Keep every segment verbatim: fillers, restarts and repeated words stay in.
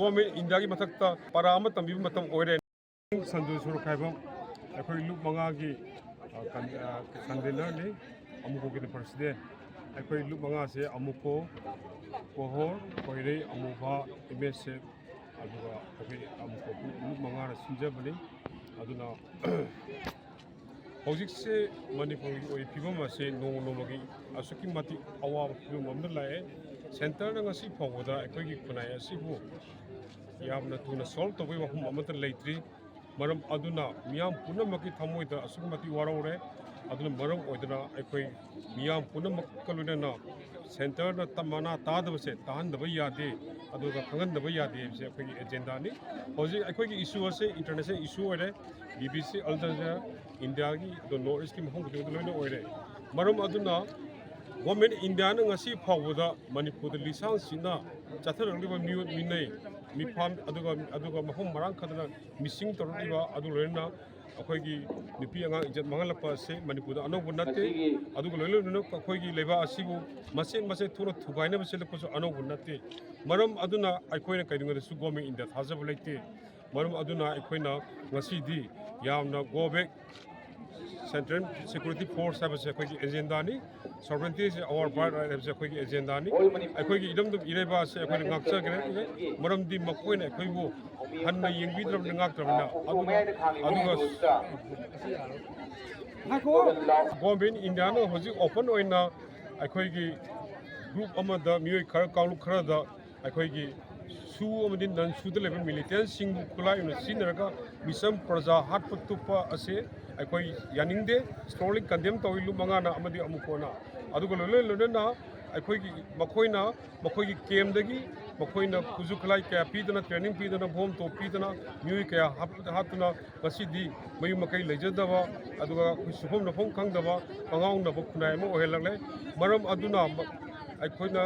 Government ꯏꯟꯗꯤꯌꯥꯒꯤ ꯃꯊꯛꯇ ꯄꯔꯥ ꯑꯃ ꯇꯝꯕꯤꯕ ꯃꯇꯝ ꯑꯣꯏꯔꯦ꯫ ꯁꯟꯖꯨ ꯁꯣꯔꯣꯛꯈꯥꯏꯕꯝ, ꯑꯩꯈꯣꯏ ꯂꯨꯞ ꯃꯉꯥꯒꯤ, ꯑ, ꯀꯟ-, ꯑ, ꯀꯟꯚꯦꯅꯔꯅꯤ, ꯑꯃꯨꯀꯣꯒꯤꯅ ꯄ꯭ꯔꯁꯤꯗꯦꯟ꯫ ꯑꯩꯈꯣꯏ ꯂꯨꯞ ꯃꯉꯥꯁꯦ ꯑꯃꯨꯀꯣ, ꯀꯣꯍꯣꯔ, ꯈꯣꯏꯔꯩ, ꯑꯃꯨꯕ, ꯑꯦꯝ ꯑꯦꯁ ꯑꯦꯐ, ꯑꯗꯨꯒ ꯑꯩꯈꯣꯏ ꯑꯃꯨꯀꯣ ꯂꯨꯞ ꯃꯉꯥꯅ ꯁꯤꯟꯖꯕꯅꯤ꯫ ꯑꯗꯨꯅ ꯍꯧꯖꯤꯛꯁꯦ ꯃꯅꯤꯄꯨꯔꯒꯤ ꯑꯣꯏꯔꯤꯕ ꯐꯤꯕꯝ ꯑꯁꯤ ꯅꯣꯡꯃ ꯅꯣꯡꯃꯒꯤ ꯑꯁꯨꯛꯀꯤ ꯃꯇꯤꯛ ꯑꯋꯥꯕ ꯐꯤꯕꯝ ꯑꯃꯗ ꯂꯥꯛꯑꯦ꯫ ꯁꯦꯟꯇꯔꯅ ꯉꯁꯤ ꯐꯥꯎꯕꯗ ꯑꯩꯈꯣꯏꯒꯤ ꯈꯨꯟꯅꯥꯏ ꯑꯁꯤꯕꯨ ꯌꯥꯝꯅ ꯊꯨꯅ ꯁꯣꯜꯕ ꯇꯧꯕꯒꯤ ꯋꯥꯐꯝ ꯑꯃꯠꯇ ꯂꯩꯇ꯭ꯔꯤ꯫ ꯃꯔꯝ ꯑꯗꯨꯅ ꯃꯤꯌꯥꯝ ꯄꯨꯝꯅꯃꯛꯀꯤ ꯊꯃꯣꯏꯗ ꯑꯁꯨꯛꯀꯤ ꯃꯇꯤꯛ ꯋꯥꯔꯧꯔꯦ꯫ ꯑꯗꯨꯅ ꯃꯔꯝ ꯑꯣꯏꯗꯨꯅ ꯑꯩꯈꯣꯏ ꯃꯤꯌꯥꯝ ꯄꯨꯝꯅꯃꯛꯀ ꯂꯣꯏꯅꯅ ꯁꯦꯟꯇꯔꯅ ꯇ-, ꯃꯅꯥ ꯇꯥꯗꯕꯁꯦ ꯇꯥꯍꯟꯗꯕ ꯌꯥꯗꯦ, ꯑꯗꯨꯒ ꯈꯪꯍꯟꯗꯕ ꯌꯥꯗꯦ ꯍꯥꯏꯕꯁꯦ ꯑꯩꯈꯣꯏꯒꯤ ꯑꯦꯖꯦꯟꯗꯥꯅꯤ꯫ ꯍꯧꯖꯤꯛ ꯑꯩꯈꯣꯏꯒꯤ ꯏꯁꯨ ꯑꯁꯦ ꯏꯟꯇꯔꯅꯦꯁꯅꯦꯜ ꯏꯁꯨ ꯑꯣꯏꯔꯦ꯫ ꯕꯤ ꯕꯤ ꯁꯤ, ꯑꯜ ꯖꯖꯤꯔꯥ, ꯏꯟꯗꯤꯌꯥꯒꯤ ꯑꯗꯣ ꯅꯣꯔꯠ ꯏꯁꯀꯤ ꯃꯐꯝ ꯈꯨꯗꯤꯡꯃꯛꯇ ꯂꯣꯏꯅ ꯑꯣꯏꯔꯦ꯫ ꯃꯔꯝ ꯑꯗꯨꯅ ꯒꯣꯔꯃꯦꯟ ꯏꯟꯗꯤꯌꯥꯅ ꯉꯁꯤ ꯐꯥꯎꯕꯗ ꯃꯅꯤꯄꯨꯔꯗ ꯂꯤꯁꯥꯡ ꯁꯤꯠꯅ ꯆꯠꯊꯔꯛꯂꯤꯕ ꯃꯤꯑꯣꯠ ꯃꯤꯅꯩ, ꯃꯤꯐꯥꯝ, ꯑꯗꯨꯒ, ꯑꯗꯨꯒ ꯃꯐꯝ ꯃꯔꯥꯡ ꯈꯪꯗꯅ ꯃꯤꯁꯤꯡ ꯇꯧꯔꯛꯂꯤꯕ, ꯑꯗꯨ ꯂꯣꯏꯅꯅ ꯑꯩꯈꯣꯏꯒꯤ ꯅꯨꯄꯤ ꯑꯉꯥꯡ ꯏꯖꯠ ꯃꯥꯡꯍꯜꯂꯛꯄ ꯑꯁꯤ ꯃꯅꯤꯄꯨꯔꯗ ꯑꯅꯧꯕ ꯅꯠꯇꯦ꯫ ꯑꯗꯨꯒ ꯂꯣꯏꯅ ꯂꯣꯏꯅꯅ ꯑꯩꯈꯣꯏꯒꯤ ꯂꯩꯕꯥꯛ ꯑꯁꯤꯕꯨ ꯃꯆꯦꯠ ꯃꯆꯦꯠ ꯊꯣꯛꯅ ꯊꯨꯒꯥꯏꯅꯕ ꯁꯤꯜꯂꯛꯄꯁꯨ ꯑꯅꯧꯕ ꯅꯠꯇꯦ꯫ ꯃꯔꯝ ꯑꯗꯨꯅ ꯑꯩꯈꯣꯏꯅ ꯀꯩꯗꯧꯉꯩꯗꯁꯨ ꯒꯣꯔꯃꯦꯟ ꯏꯟꯗꯤꯌꯥ ꯊꯥꯖꯕ ꯂꯩꯇꯦ꯫ ꯃꯔꯝ ꯑꯗꯨꯅ ꯑꯩꯈꯣꯏꯅ ꯉꯁꯤꯗꯤ ꯌꯥꯝꯅ GO bag, central security force ꯍꯥꯏꯕꯁꯦ ꯑꯩꯈꯣꯏꯒꯤ ꯑꯦꯖꯦꯟꯗꯥꯅꯤ꯫ ꯁꯣꯚꯔꯦꯟꯇꯤ ꯏꯁ ꯑꯋꯥꯔ ꯕꯥꯔꯠ ꯔꯥꯏꯠ ꯍꯥꯏꯕꯁꯦ ꯑꯩꯈꯣꯏꯒꯤ ꯑꯦꯖꯦꯟꯗꯥꯅꯤ꯫ ꯑꯩꯈꯣꯏꯒꯤ ꯏꯔꯝꯗꯝ ꯏꯔꯩꯕꯥꯛ ꯑꯁꯦ ꯑꯩꯈꯣꯏꯅ ꯉꯥꯛꯆꯒꯦ꯫ ꯃꯔꯝꯗꯤ ꯃꯈꯣꯏꯅ ꯑꯩꯈꯣꯏꯕꯨ ꯍꯟꯅ ꯌꯦꯡꯕꯤꯗ꯭ꯔꯕꯅꯤ, ꯉꯥꯛꯇ꯭ꯔꯕꯅꯤꯅ꯫ ꯑꯗꯨꯒ, ꯑꯗꯨꯒ ꯒꯣꯔꯃꯦꯟ ꯏꯟꯗꯤꯌꯥꯅ ꯍꯧꯖꯤꯛ ꯑꯣꯄꯟ ꯑꯣꯏꯅ ꯑꯩꯈꯣꯏꯒꯤ ꯒ꯭ꯔꯨꯞ ꯑꯃꯗ ꯃꯤꯑꯣꯏ ꯈꯔ, ꯀꯥꯡꯂꯨꯞ ꯈꯔꯗ ꯑꯩꯈꯣꯏꯒꯤ ꯁꯨ ꯑꯃꯗꯤ ꯅꯟ ꯁꯨꯗ ꯂꯩꯕ ꯃꯤꯂꯤꯇꯦꯟꯁꯤꯡꯕꯨ ꯈꯨꯠꯂꯥꯏ ꯑꯣꯏꯅ ꯁꯤꯖꯤꯟꯅꯔꯒ ꯃꯤꯆꯝ ꯄ꯭ꯔꯖꯥ ꯍꯥꯠꯄ ꯇꯨꯞꯄ ꯑꯁꯤ ꯑꯩꯈꯣꯏ ꯌꯥꯅꯤꯡꯗꯦ꯫ ꯁ꯭ꯇꯔꯣꯡꯂꯤ ꯀꯟꯗꯦꯝ ꯇꯧꯏ ꯂꯨꯞ ꯃꯉꯥꯅ ꯑꯃꯗꯤ ꯑꯃꯨꯀꯣꯅ꯫ ꯑꯗꯨꯒ ꯂꯣꯏꯅ ꯂꯣꯏꯅꯅ ꯑꯩꯈꯣꯏꯒꯤ, ꯃꯈꯣꯏꯅ, ꯃꯈꯣꯏꯒꯤ ꯀꯦꯝꯗꯒꯤ ꯃꯈꯣꯏꯅ ꯈꯨꯠꯁꯨ ꯈꯨꯠꯂꯥꯏ ꯀꯌꯥ ꯄꯤꯗꯅ, ꯇ꯭ꯔꯦꯅꯤꯡ ꯄꯤꯗꯅ, ꯕꯣꯝ ꯇꯣꯞ ꯄꯤꯗꯅ, ꯃꯤꯑꯣꯏ ꯀꯌꯥ ꯍꯥꯞ-, ꯍꯥꯠꯇꯨꯅ ꯉꯁꯤꯗꯤ ꯃꯌꯨꯝ ꯃꯀꯩ ꯂꯩꯖꯗꯕ, ꯑꯗꯨꯒ ꯑꯩꯈꯣꯏ ꯁꯨꯐꯝ ꯅꯣꯐꯝ ꯈꯪꯗꯕ, ꯀꯉꯥꯎꯅꯕ ꯈꯨꯟꯅꯥꯏ ꯑꯃ ꯑꯣꯏꯍꯜꯂꯛꯂꯦ꯫ ꯃꯔꯝ ꯑꯗꯨꯅ ꯃ-, ꯑꯩꯈꯣꯏꯅ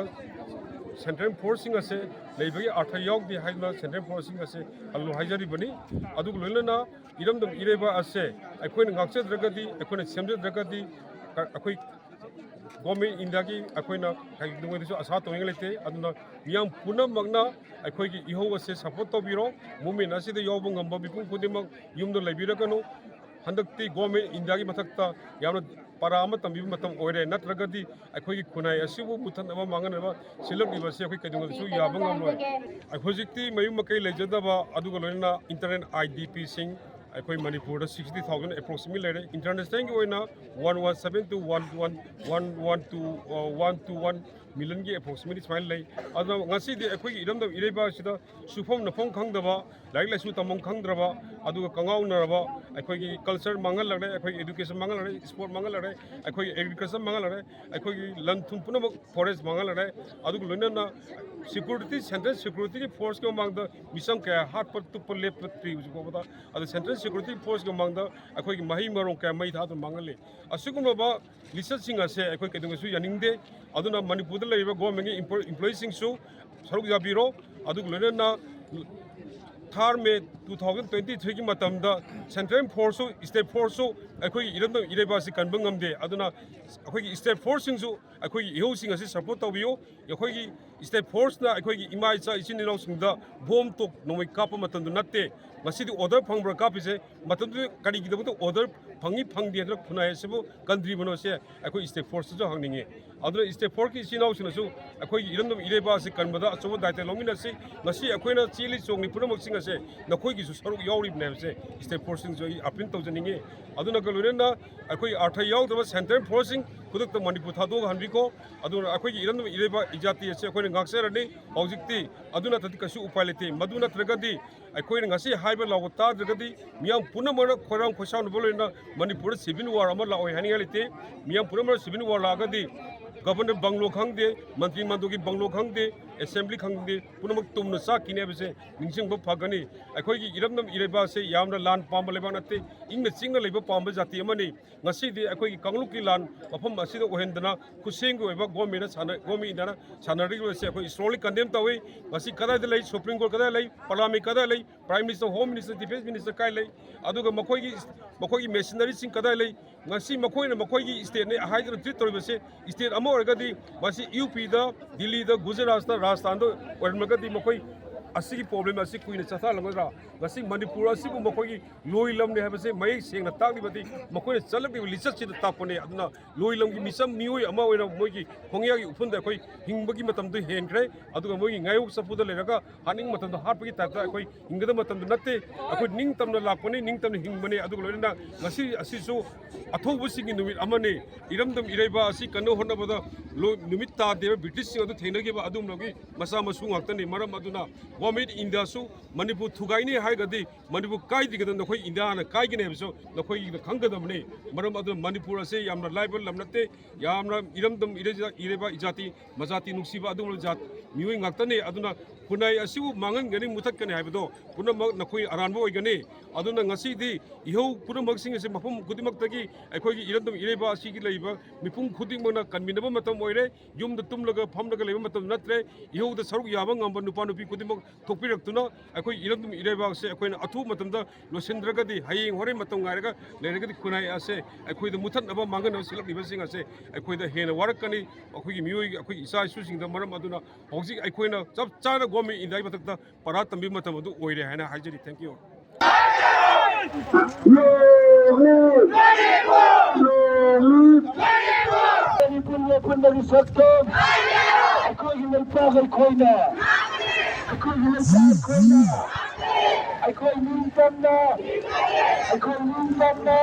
ꯁꯦꯟꯇ꯭ꯔꯦꯜ ꯐꯣꯔꯁꯁꯤꯡ ꯑꯁꯦ ꯂꯩꯕꯒꯤ ꯑꯥꯔꯊ ꯌꯥꯎꯗꯦ ꯍꯥꯏꯗꯨꯅ ꯁꯦꯟꯇ꯭ꯔꯦꯜ ꯐꯣꯔꯁꯁꯤꯡ ꯑꯁꯦ ꯍꯜꯂꯨ ꯍꯥꯏꯖꯔꯤꯕꯅꯤ꯫ ꯑꯗꯨꯒ ꯂꯣꯏꯅꯅ ꯏꯔꯝꯗꯝ ꯏꯔꯩꯕꯥꯛ ꯑꯁꯦ ꯑꯩꯈꯣꯏꯅ ꯉꯥꯛꯆꯗ꯭ꯔꯒꯗꯤ, ꯑꯩꯈꯣꯏꯅ ꯁꯦꯝꯖꯗ꯭ꯔꯒꯗꯤ, ꯑꯩꯈꯣꯏ ꯒꯣꯔꯃꯦꯟ ꯏꯟꯗꯤꯌꯥꯒꯤ ꯑꯩꯈꯣꯏꯅ ꯀꯩꯗꯧꯉꯩꯗꯁꯨ ꯑꯁꯥ ꯇꯧꯅꯤꯡꯉꯥꯏ ꯂꯩꯇꯦ꯫ ꯑꯗꯨꯅ ꯃꯤꯌꯥꯝ ꯄꯨꯝꯅꯃꯛꯅ ꯑꯩꯈꯣꯏꯒꯤ ꯏꯍꯧ ꯑꯁꯦ ꯁꯄꯣꯔꯠ ꯇꯧꯕꯤꯔꯣ꯫ ꯃꯨꯞꯃꯦꯟ ꯑꯁꯤꯗ ꯌꯥꯎꯕ ꯉꯝꯕ ꯃꯤꯄꯨꯝ ꯈꯨꯗꯤꯡꯃꯛ ꯌꯨꯝꯗ ꯂꯩꯕꯤꯔꯒꯅꯨ꯫ ꯍꯟꯗꯛꯇꯤ ꯒꯣꯔꯃꯦꯟ ꯏꯟꯗꯤꯌꯥꯒꯤ ꯃꯊꯛꯇ ꯌꯥꯝꯅ ꯄꯔꯥ ꯑꯃ ꯇꯝꯕꯤꯕ ꯃꯇꯝ ꯑꯣꯏꯔꯦ, ꯅꯠꯇ꯭ꯔꯒꯗꯤ ꯑꯩꯈꯣꯏꯒꯤ ꯈꯨꯟꯅꯥꯏ ꯑꯁꯤꯕꯨ ꯃꯨꯊꯠꯅꯕ ꯃꯥꯡꯍꯟꯅꯕ ꯁꯤꯜꯂꯛꯂꯤꯕ ꯑꯁꯤ ꯑꯩꯈꯣꯏ ꯀꯩꯗꯧꯉꯩꯗꯁꯨ ꯌꯥꯕ ꯉꯝꯂꯣꯏ꯫ ꯍꯧꯖꯤꯛꯇꯤ ꯃꯌꯨꯝ ꯃꯀꯩ ꯂꯩꯖꯗꯕ, ꯑꯗꯨꯒ ꯂꯣꯏꯅꯅ ꯏꯟꯇꯔꯅꯦꯜ ꯑꯥꯏ ꯗꯤ ꯄꯤꯁꯤꯡ ꯑꯩꯈꯣꯏ ꯃꯅꯤꯄꯨꯔꯗ sixty thousand approximately ꯂꯩꯔꯦ꯫ ꯏꯟꯇꯔꯅꯦꯁꯅꯦꯜꯒꯤ ꯑꯣꯏꯅ one one seven to one one, one one two, uh, one to one millionꯒꯤ approximately ꯁꯨꯃꯥꯏꯅ ꯂꯩ꯫ ꯑꯗꯨꯅ ꯉꯁꯤꯗꯤ ꯑꯩꯈꯣꯏꯒꯤ ꯏꯔꯝꯗꯝ ꯏꯔꯩꯕꯥꯛ ꯑꯁꯤꯗ ꯁꯨꯐꯝ ꯅꯣꯝꯐꯝ ꯈꯪꯗꯕ, ꯂꯥꯏꯔꯤꯛ ꯂꯥꯏꯁꯨ ꯇꯝꯐꯝ ꯈꯪꯗ꯭ꯔꯕ, ꯑꯗꯨꯒ ꯀꯉꯥꯎꯅꯔꯕ, ꯑꯩꯈꯣꯏꯒꯤ ꯀꯜꯆꯔ ꯃꯥꯡꯍꯜꯂꯛꯂꯦ, ꯑꯩꯈꯣꯏꯒꯤ ꯏꯗꯨꯀꯦꯁꯟ ꯃꯥꯡꯍꯜꯂꯛꯂꯦ, ꯏꯁꯄꯣꯔꯠ ꯃꯥꯡꯍꯜꯂꯛꯂꯦ, ꯑꯩꯈꯣꯏꯒꯤ ꯑꯦꯒ꯭ꯔꯤꯀꯜꯆꯔ ꯃꯥꯡꯍꯜꯂꯛꯂꯦ, ꯑꯩꯈꯣꯏꯒꯤ ꯂꯟ ꯊꯨꯝ ꯄꯨꯝꯅꯃꯛ ꯐꯣꯔꯦꯁ ꯃꯥꯡꯍꯜꯂꯛꯂꯦ꯫ ꯑꯗꯨꯒ ꯂꯣꯏꯅꯅ ꯁꯦꯀ꯭ꯌꯨꯔꯤꯇꯤ, ꯁꯦꯟꯇ꯭ꯔꯦꯜ ꯁꯦꯀ꯭ꯌꯨꯔꯤꯇꯤꯒꯤ ꯐꯣꯔꯁꯀꯤ ꯃꯃꯥꯡꯗ ꯃꯤꯆꯪ ꯀꯌꯥ ꯍꯥꯠꯄ ꯇꯨꯞꯄ ꯂꯦꯞꯇ꯭ꯔꯤ ꯍꯧꯖꯤꯛ ꯐꯥꯎꯕꯗ꯫ ꯑꯗꯨ ꯁꯦꯟꯇ꯭ꯔꯦꯜ ꯁꯦꯀ꯭ꯌꯨꯔꯤꯇꯤ ꯐꯣꯔꯁꯀꯤ ꯃꯃꯥꯡꯗ ꯑꯩꯈꯣꯏꯒꯤ ꯃꯍꯩ ꯃꯔꯣꯡ ꯀꯌꯥ ꯃꯩ ꯊꯥꯗꯨꯅ ꯃꯥꯡꯍꯜꯂꯤ꯫ ꯑꯁꯤꯒꯨꯝꯂꯕ ꯂꯤꯆꯠꯁꯤꯡ ꯑꯁꯦ ꯑꯩꯈꯣꯏ ꯀꯩꯗꯧꯉꯩꯁꯨ ꯌꯥꯅꯤꯡꯗꯦ꯫ ꯑꯗꯨꯅ ꯃꯅꯤꯄꯨꯔꯗ ꯂꯩꯔꯤꯕ ꯒꯣꯔꯃꯦꯟꯒꯤ ꯏꯝꯄ꯭ꯂꯣꯏ-, ꯏꯝꯄ꯭ꯂꯣꯌꯤꯁꯤꯡꯁꯨ ꯁꯔꯨꯛ ꯌꯥꯕꯤꯔꯣ꯫ ꯑꯗꯨꯒ ꯂꯣꯏꯅꯅ third May two thousand twenty threeꯒꯤ ꯃꯇꯝꯗ ꯁꯦꯟꯇ꯭ꯔꯦꯜ ꯐꯣꯔꯁꯁꯨ, ꯁ꯭ꯇꯦꯠ ꯐꯣꯔꯁꯁꯨ ꯑꯩꯈꯣꯏꯒꯤ ꯏꯔꯝꯗꯝ ꯏꯔꯩꯕꯥꯛ ꯑꯁꯤ ꯀꯟꯕ ꯉꯝꯗꯦ꯫ ꯑꯗꯨꯅ ꯑꯩꯈꯣꯏꯒꯤ ꯁ꯭ꯇꯦꯠ ꯐꯣꯔꯁꯁꯤꯡꯁꯨ ꯑꯩꯈꯣꯏꯒꯤ ꯏꯍꯧꯁꯤꯡ ꯑꯁꯤ ꯁꯄꯣꯔꯠ ꯇꯧꯕꯤꯌꯨ꯫ ꯑꯩꯈꯣꯏꯒꯤ ꯁ꯭ꯇꯦꯠ ꯐꯣꯔꯁꯅ ꯑꯩꯈꯣꯏꯒꯤ ꯏꯃꯥ ꯏꯆꯥ ꯏꯆꯤꯟ ꯏꯅꯥꯎꯁꯤꯡꯗ ꯕꯣꯝ ꯇꯣꯛ ꯅꯣꯡꯃꯩ ꯀꯥꯞꯄ ꯃꯇꯝꯗꯨ ꯅꯠꯇꯦ꯫ ꯉꯁꯤꯗꯤ ꯑꯣꯔꯗꯔ ꯐꯪꯕ꯭ꯔꯥ ꯀꯥꯞꯄꯤꯁꯦ? ꯃꯇꯝꯗꯨꯗ ꯀꯔꯤꯒꯤꯗꯃꯛꯇ ꯑꯣꯔꯗꯔ ꯐꯪꯉꯤ ꯐꯪꯗꯦ ꯍꯥꯏꯗꯅ ꯈꯨꯟꯅꯥꯏ ꯑꯁꯤꯕꯨ ꯀꯟꯗ꯭ꯔꯤꯕꯅꯣ ꯁꯦ ꯑꯩꯈꯣꯏ ꯁ꯭ꯇꯦꯠ ꯐꯣꯔꯁꯇꯁꯨ ꯍꯪꯅꯤꯡꯉꯤ꯫ ꯑꯗꯨꯅ ꯁ꯭ꯇꯦꯠ ꯐꯣꯔꯁꯀꯤ ꯏꯆꯤꯟ ꯏꯅꯥꯎꯁꯤꯡꯅꯁꯨ ꯑꯩꯈꯣꯏꯒꯤ ꯏꯔꯝꯗꯝ ꯏꯔꯩꯕꯥꯛ ꯑꯁꯤ ꯀꯟꯕꯗ ꯑꯆꯧꯕ ꯗꯥꯏꯇ ꯂꯧꯃꯤꯟꯅꯁꯤ꯫ ꯉꯁꯤ ꯑꯩꯈꯣꯏꯅ ꯆꯦꯜꯂꯤ ꯆꯣꯡꯂꯤ ꯄꯨꯝꯅꯃꯛꯁꯤꯡ ꯑꯁꯦ ꯅꯈꯣꯏꯒꯤꯁꯨ ꯁꯔꯨꯛ ꯌꯥꯎꯔꯤꯕꯅꯦ ꯍꯥꯏꯕꯁꯦ ꯁ꯭ꯇꯦꯠ ꯐꯣꯔꯁꯁꯤꯡꯁꯨ ꯑꯩ ꯑꯄꯤꯜ ꯇꯧꯖꯅꯤꯡꯉꯤ꯫ ꯑꯗꯨꯅꯒ ꯂꯣꯏꯅꯅ ꯑꯩꯈꯣꯏ ꯑꯥꯔꯊ ꯌꯥꯎꯗꯕ ꯁꯦꯟꯇ꯭ꯔꯦꯜ ꯐꯣꯔꯁꯁꯤꯡ ꯈꯨꯗꯛꯇ ꯃꯅꯤꯄꯨꯔ ꯊꯥꯗꯣꯛꯍꯟꯕꯤꯈꯣ꯫ ꯑꯗꯨꯅ ꯑꯩꯈꯣꯏꯒꯤ ꯏꯔꯝꯗꯝ ꯏꯔꯩꯕꯥꯛ ꯏꯖꯥꯇꯤ ꯑꯁꯤ ꯑꯩꯈꯣꯏꯅ ꯉꯥꯛꯆꯔꯅꯤ꯫ ꯍꯧꯖꯤꯛꯇꯤ ꯑꯗꯨ ꯅꯠꯇ꯭ꯔꯗꯤ ꯀꯩꯁꯨ ꯎꯄꯥꯏ ꯂꯩꯇꯦ꯫ ꯃꯗꯨ ꯅꯠꯇ꯭ꯔꯒꯗꯤ ꯑꯩꯈꯣꯏꯅ ꯉꯁꯤ ꯍꯥꯏꯕ ꯂꯥꯎꯕ ꯇꯥꯗ꯭ꯔꯒꯗꯤ ꯃꯤꯌꯥꯝ ꯄꯨꯝꯅꯃꯛꯅ ꯈꯣꯏꯔꯥꯡ ꯈꯣꯏꯁꯥꯎꯅꯕ ꯂꯣꯏꯅ ꯃꯅꯤꯄꯨꯔꯗ ꯁꯤꯚꯤꯜ ꯋꯥꯔ ꯑꯃ ꯂꯥꯛꯑꯣꯏ ꯍꯥꯏꯅꯤꯡꯉꯥꯏ ꯂꯩꯇꯦ꯫ ꯃꯤꯌꯥꯝ ꯄꯨꯝꯅꯃꯛꯅ ꯁꯤꯚꯤꯜ ꯋꯥꯔ ꯂꯥꯛꯑꯒꯗꯤ ꯒꯕꯔꯅꯔ ꯕꯪꯒ꯭ꯂꯣ ꯈꯪꯗꯦ, ꯃꯟꯇ꯭ꯔꯤ ꯃꯟꯗꯣꯒꯤ ꯕꯪꯒ꯭ꯂꯣ ꯈꯪꯗꯦ, ꯑꯦꯁꯦꯝꯕ꯭ꯂꯤ ꯈꯪꯗꯦ, ꯄꯨꯝꯅꯃꯛ ꯇꯨꯝꯅ ꯆꯥꯛꯈꯤꯅꯤ ꯍꯥꯏꯕꯁꯦ ꯅꯤꯡꯁꯤꯡꯕ ꯐꯒꯅꯤ꯫ ꯑꯩꯈꯣꯏꯒꯤ ꯏꯔꯝꯗꯝ ꯏꯔꯩꯕꯥꯛ ꯑꯁꯦ ꯌꯥꯝꯅ ꯂꯥꯟ ꯄꯥꯝꯕ ꯂꯩꯕꯥꯛ ꯅꯠꯇꯦ, ꯏꯪꯅ ꯆꯤꯛꯅ ꯂꯩꯕ ꯄꯥꯝꯕ ꯖꯥꯇꯤ ꯑꯃꯅꯤ꯫ ꯉꯁꯤꯗꯤ ꯑꯩꯈꯣꯏꯒꯤ ꯀꯥꯡꯂꯨꯞꯀꯤ ꯂꯥꯟ ꯃꯐꯝ ꯑꯁꯤꯗ ꯑꯣꯏꯍꯟꯗꯅ ꯈꯨꯠꯁꯦꯝꯒꯤ ꯑꯣꯏꯕ ꯒꯣꯔꯃꯦꯟꯅ ꯁꯥꯟꯅ-, ꯒꯣꯔꯃꯦꯟ ꯏꯟꯗꯤꯌꯥꯅ ꯁꯥꯟꯅꯔꯤꯕ ꯑꯁꯦ ꯑꯩꯈꯣꯏ strongly condemn ꯇꯧꯏ꯫ ꯃꯁꯤ ꯀꯗꯥꯏꯗ ꯂꯩ? ꯁꯨꯄ꯭ꯔꯤꯝ ꯀꯣꯔꯠ ꯀꯗꯥꯏꯗ ꯂꯩ? ꯄꯥꯔꯂꯥꯃꯦꯟ ꯀꯗꯥꯏꯗ ꯂꯩ? Prime minister, home minister, defence minister ꯀꯥꯏ ꯂꯩ? ꯑꯗꯨꯒ ꯃꯈꯣꯏꯒꯤ, ꯃꯈꯣꯏꯒꯤ ꯃꯦꯁꯤꯅꯔꯤꯁꯤꯡ ꯀꯗꯥꯏ ꯂꯩ? ꯉꯁꯤ ꯃꯈꯣꯏꯅ ꯃꯈꯣꯏꯒꯤ ꯁ꯭ꯇꯦꯠꯅꯤ ꯍꯥꯏꯗꯨꯅ ꯇ꯭ꯔꯤꯠ ꯇꯧꯔꯤꯕꯁꯦ, ꯁ꯭ꯇꯦꯠ ꯑꯃ ꯑꯣꯏꯔꯒꯗꯤ ꯃꯁꯤ ꯌꯨ ꯄꯤꯗ, ꯗꯤꯜꯂꯤꯗ, ꯒꯨꯖꯔꯥꯠꯇ, ꯔꯥꯖꯁꯊꯥꯟꯗ ꯑꯣꯏꯔꯝꯂꯒꯗꯤ ꯃꯈꯣꯏ ꯑꯁꯤꯒꯤ ꯄ꯭ꯔꯣꯕ꯭ꯂꯦꯝ ꯑꯁꯤ ꯀꯨꯏꯅ ꯆꯠꯊꯍꯜꯂꯝꯒꯗ꯭ꯔꯥ? ꯉꯁꯤ ꯃꯅꯤꯄꯨꯔ ꯑꯁꯤꯕꯨ ꯃꯈꯣꯏꯒꯤ ꯂꯣꯏ ꯂꯝꯅꯤ ꯍꯥꯏꯕꯁꯦ ꯃꯌꯦꯛ ꯁꯦꯡꯅ ꯇꯥꯛꯂꯤꯕꯗꯤ ꯃꯈꯣꯏꯅ ꯆꯠꯂꯛꯂꯤꯕ ꯂꯤꯆꯠꯁꯤꯗ ꯇꯥꯛꯄꯅꯦ꯫ ꯑꯗꯨꯅ ꯂꯣꯏ ꯂꯝꯒꯤ ꯃꯤꯆꯝ ꯃꯤꯑꯣꯏ ꯑꯃ ꯑꯣꯏꯅ ꯃꯣꯏꯒꯤ ꯈꯣꯡꯌꯥꯒꯤ ꯎꯐꯨꯟꯗ ꯑꯩꯈꯣꯏ ꯍꯤꯡꯕꯒꯤ ꯃꯇꯝꯗꯨ ꯍꯦꯟꯈ꯭ꯔꯦ꯫ ꯑꯗꯨꯒ ꯃꯣꯏꯒꯤ ꯉꯥꯌꯣꯛ ꯆꯐꯨꯗ ꯂꯩꯔꯒ ꯍꯥꯠꯅꯤꯡꯕ ꯃꯇꯝꯗ ꯍꯥꯠꯄꯒꯤ ꯇꯥꯏꯞꯇ ꯑꯩꯈꯣꯏ ꯍꯤꯡꯒꯗꯕ ꯃꯇꯝꯗꯨ ꯅꯠꯇꯦ꯫ ꯑꯩꯈꯣꯏ ꯅꯤꯡꯇꯝꯅ ꯂꯥꯛꯄꯅꯤ, ꯅꯤꯡꯇꯝꯅ ꯍꯤꯡꯕꯅꯤ꯫ ꯑꯗꯨꯒ ꯂꯣꯏꯅꯅ ꯉꯁꯤ ꯑꯁꯤꯁꯨ ꯑꯊꯧꯕꯁꯤꯡꯒꯤ ꯅꯨꯃꯤꯠ ꯑꯃꯅꯤ꯫ ꯏꯔꯝꯗꯝ ꯏꯔꯩꯕꯥꯛ ꯑꯁꯤ ꯀꯟꯅ ꯍꯣꯠꯅꯕꯗ ꯂꯣ-, ꯅꯨꯃꯤꯠ ꯇꯥꯗꯦꯕ ꯕ꯭ꯔꯤꯇꯤꯁꯁꯤꯡ ꯑꯗꯨ ꯊꯦꯡꯅꯈꯤꯕ ꯑꯗꯨꯒꯨꯝꯂꯕꯒꯤ ꯃꯆꯥ ꯃꯁꯨ ꯉꯥꯛꯇꯅꯤ꯫ ꯃꯔꯝ ꯑꯗꯨꯅ ꯒꯣꯔꯃꯦꯟ ꯏꯟꯗꯤꯌꯥꯁꯨ ꯃꯅꯤꯄꯨꯔ ꯊꯨꯒꯥꯏꯅꯤ ꯍꯥꯏꯔꯒꯗꯤ ꯃꯅꯤꯄꯨꯔ ꯀꯥꯏꯗ꯭ꯔꯤꯉꯩꯗ ꯅꯈꯣꯏ ꯏꯟꯗꯤꯌꯥ ꯍꯥꯟꯅ ꯀꯥꯏꯒꯅꯤ ꯍꯥꯏꯕꯁꯨ ꯅꯈꯣꯏꯒꯤꯗ ꯈꯪꯒꯗꯕꯅꯤ꯫ ꯃꯔꯝ ꯑꯗꯨꯅ ꯃꯅꯤꯄꯨꯔ ꯑꯁꯦ ꯌꯥꯝꯅ ꯂꯥꯏꯕ ꯂꯝ ꯅꯠꯇꯦ, ꯌꯥꯝꯅ ꯏꯔꯝꯗꯝ ꯏꯔꯩ-, ꯏꯔꯩꯕꯥꯛ ꯏꯖꯥꯇꯤ ꯃꯖꯥꯇꯤ ꯅꯨꯡꯁꯤꯕ ꯑꯗꯨꯒꯨꯝꯂꯕ ꯖꯥꯠ ꯃꯤꯑꯣꯏ ꯉꯥꯛꯇꯅꯤ꯫ ꯑꯗꯨꯅ ꯈꯨꯟꯅꯥꯏ ꯑꯁꯤꯕꯨ ꯃꯥꯡꯍꯟꯒꯅꯤ, ꯃꯨꯊꯠꯀꯅꯤ ꯍꯥꯏꯕꯗꯣ ꯄꯨꯝꯅꯃꯛ ꯅꯈꯣꯏ ꯑꯔꯥꯟꯕ ꯑꯣꯏꯒꯅꯤ꯫ ꯑꯗꯨꯅ ꯉꯁꯤꯗꯤ ꯏꯍꯧ ꯄꯨꯝꯅꯃꯛꯁꯤꯡ ꯑꯁꯤ ꯃꯐꯝ ꯈꯨꯗꯤꯡꯃꯛꯇꯒꯤ ꯑꯩꯈꯣꯏꯒꯤ ꯏꯔꯝꯗꯝ ꯏꯔꯩꯕꯥꯛ ꯑꯁꯤꯒꯤ ꯂꯩꯔꯤꯕ ꯃꯤꯄꯨꯝ ꯈꯨꯗꯤꯡꯃꯛꯅ ꯀꯟꯃꯤꯟꯅꯕ ꯃꯇꯝ ꯑꯣꯏꯔꯦ꯫ ꯌꯨꯝꯗ ꯇꯨꯝꯂꯒ ꯐꯝꯂꯒ ꯂꯩꯕ ꯃꯇꯝ ꯅꯠꯇ꯭ꯔꯦ꯫ ꯏꯍꯧꯗ ꯁꯔꯨꯛ ꯌꯥꯕ ꯉꯝꯕ ꯅꯨꯄꯥ ꯅꯨꯄꯤ ꯈꯨꯗꯤꯡꯃꯛ ꯊꯣꯛꯄꯤꯔꯛꯇꯨꯅ ꯑꯩꯈꯣꯏ ꯏꯔꯝꯗꯝ ꯏꯔꯩꯕꯥꯛꯁꯦ ꯑꯩꯈꯣꯏꯅ ꯑꯊꯨꯕ ꯃꯇꯝꯗ ꯂꯣꯏꯁꯤꯟꯗ꯭ꯔꯒꯗꯤ, ꯍꯌꯦꯡ ꯍꯣꯔꯦꯟ ꯃꯇꯝ ꯉꯥꯏꯔꯒ ꯂꯩꯔꯒꯗꯤ ꯈꯨꯟꯅꯥꯏ ꯑꯁꯦ ꯑꯩꯈꯣꯏꯗ ꯃꯨꯊꯠꯅꯕ, ꯃꯥꯡꯍꯟꯅꯕ ꯁꯤꯜꯂꯛꯂꯤꯕꯁꯤꯡ ꯑꯁꯦ ꯑꯩꯈꯣꯏꯗ ꯍꯦꯟꯅ ꯋꯥꯔꯛꯀꯅꯤ꯫ ꯑꯩꯈꯣꯏꯒꯤ ꯃꯤꯑꯣꯏ, ꯑꯩꯈꯣꯏꯒꯤ ꯏꯆꯥ ꯏꯁꯨꯁꯤꯡꯗ꯫ ꯃꯔꯝ ꯑꯗꯨꯅ ꯍꯧꯖꯤꯛ ꯑꯩꯈꯣꯏꯅ ꯆꯞ ꯆꯥꯅ ꯒꯣꯔꯃꯦꯟ ꯏꯟꯗꯤꯌꯥꯒꯤ ꯃꯊꯛꯇ ꯄꯔꯥ ꯇꯝꯕꯤꯕ ꯃꯇꯝ ꯑꯗꯨ ꯑꯣꯏꯔꯦ ꯍꯥꯏꯅ ꯍꯥꯏꯖꯔꯤ꯫ Thank you꯫ ꯃꯅꯤꯄꯨꯔꯒꯤ ꯑꯄꯨꯟꯕꯒꯤ ꯁꯛꯇꯝ, ꯑꯩꯈꯣꯏꯒꯤ ꯂꯩꯄꯥꯛ ꯑꯩꯈꯣꯏꯅ, ꯑꯩꯈꯣꯏꯒꯤ ꯂꯩꯄꯥꯛ ꯑꯩꯈꯣꯏꯅ, ꯑꯩꯈꯣꯏ ꯅꯤꯡꯇꯝꯅ, ꯑꯩꯈꯣꯏ ꯅꯤꯡꯇꯝꯅ꯫